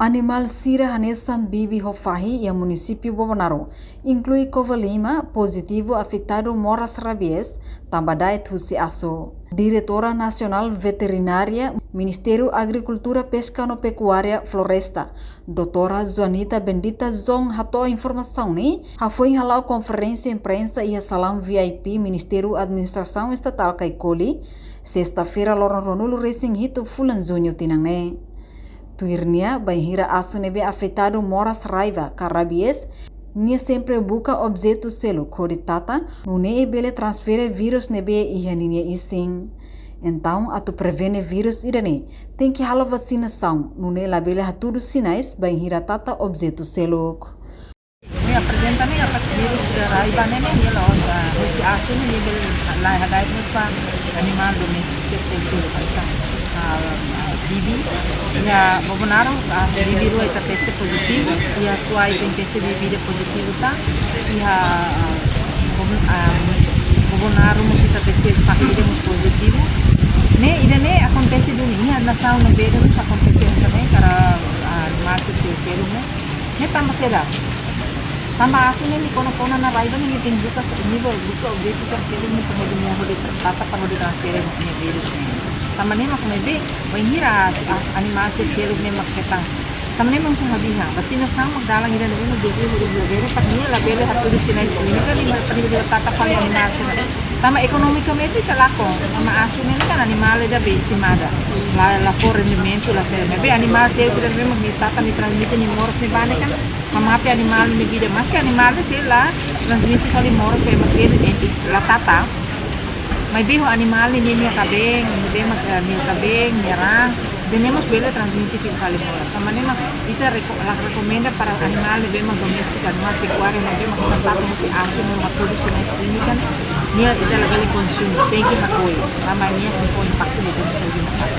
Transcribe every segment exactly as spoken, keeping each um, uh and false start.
Animál sira hanesan bibi ho fahi iha munisípiu Bobonaro, inklui Covalima, pozitivu afetadu moras rabies, tanba da'et husi asu. Diretora Nasionál Veterinária, Ministériu Agrikultura, Peska no Pekuária, Floresta, Doutora Joanita Bendita Zong hato'o informasaun ne'e, hafoin hala'o konferénsia imprensa iha salaun V I P Ministériu Administrasaun Estatál Caicoli, sesta-feira loron ruanulu-resin-hitu fulan Juñu tinan ne'e. Tuir nia, bainhira asu ne'ebé afetadu moras raiva ka rabies, nia sempre buka objetu seluk hodi tata, nune'e bele transfere vírus ne'ebé iha ninia isin. Entaun, atu prevene vírus ida-ne'e, tenke halo vasinasaun, nune'e labele hatudu sinais bainhira tata objetu seluk. Nia aprezenta ne'e katak vírus da raiva ne'e, ne'e, nia la'ós, ah, husi asu ne'e, nia bele la hada'et ne'e ba animál doméstiku sira seluk, hanesan, ah, ah, bibi. Iha Bobonaro, ah, bibi rua ita teste pozitivu, iha Suai foin teste bibi ida pozitivu tan, iha, ah, Bobo-, ah, Bobonaro mós ita teste fahi ida mós pozitivu. Ne'e, ida-ne'e akontese duni, iha nasaun ne'ebé de'it mós akontese hanesan ne'e, karik, ah, animál sira seluk ne'e. Ne'e tanba saida? Tanba asu ne'e nia kona-kona ona raiva ne'e, nia tenke buka sa-, nia buka objetu sira seluk ne'e para hodi nia hodi tra-, tata para hodi transfere nia vírus ne'e. Tanba ne'e mak ne'ebé, bainhira asu, asu animál sira seluk ne'e mak hetan. Tanba ne'e mak sira hadi'a, vasinasaun mak dalan ida ne'ebé mak di'ak liu hodi bele, para nia labele hatudu sinais klínika, nia para nia tata fali animál sira. Tanba ekonomikamente ita lakon, tanba asu ne'e kan animál ida be estimada. La, la fó rendimentu, la sei. Maibé animál seluk ne'ebé mak nia tata, nia transmite nia moras ne'ebá ne'e kan, mamate animál nia vida, maske animál ne'e sei la transmite fali moras, be maske nia la tata. Maibé ho animál ne'e nia, nia kabeen, ne'ebé mak, eh, nia kabeen, nia raan, ida-ne'e mós bele transmite fali moras. Tanba ne'e mak ita reko-, la rekomenda para animál ne'ebé mak doméstiku, animál pekuária ne'ebé mak tratadu husi asu ne'e mak hatudu sinais klínika ne'e, nia ita labele konsumu, tenke hakoi. Tanba nia sei fó impaktu ne'ebé mak saúde mak.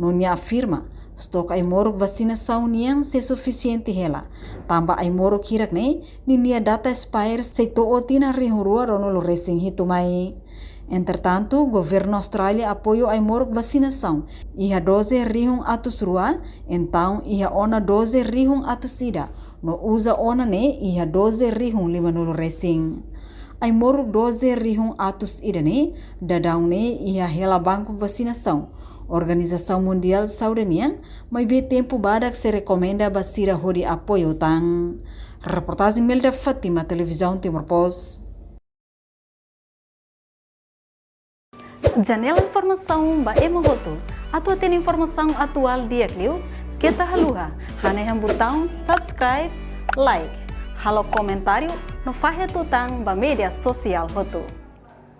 No nia afirma, stok ai-moruk vasinasaun nian sei sufisiente hela, tanba ai-moruk hirak-ne'e, ninia data expire sei to'o tinan rihun rua ruanulu-resin-hitu mai. Entretantu, governu Austrália apoiu ai-moruk vasinasaun iha doze rihun atus rua, entaun iha ona doze rihun atus ida, no uza ona ne'e iha doze rihun limanulu-resin. Ai-moruk doze rihun atus ida ne'e, daudaun ne'e iha hela banku vasinasaun Organizasaun Mundiál Saúde nian, maibé tempu badak sei rekomenda ba sira hodi apoiu tan. Reportajen Melda Fátima, Televizaun Timor Post. Janela informasaun ba ema hotu. Atu hatene informasaun atuál di'ak liu, keta haluha hanehan butaun subscribe, like, halo komentáriu, no fahe tutan ba média sosiál hotu.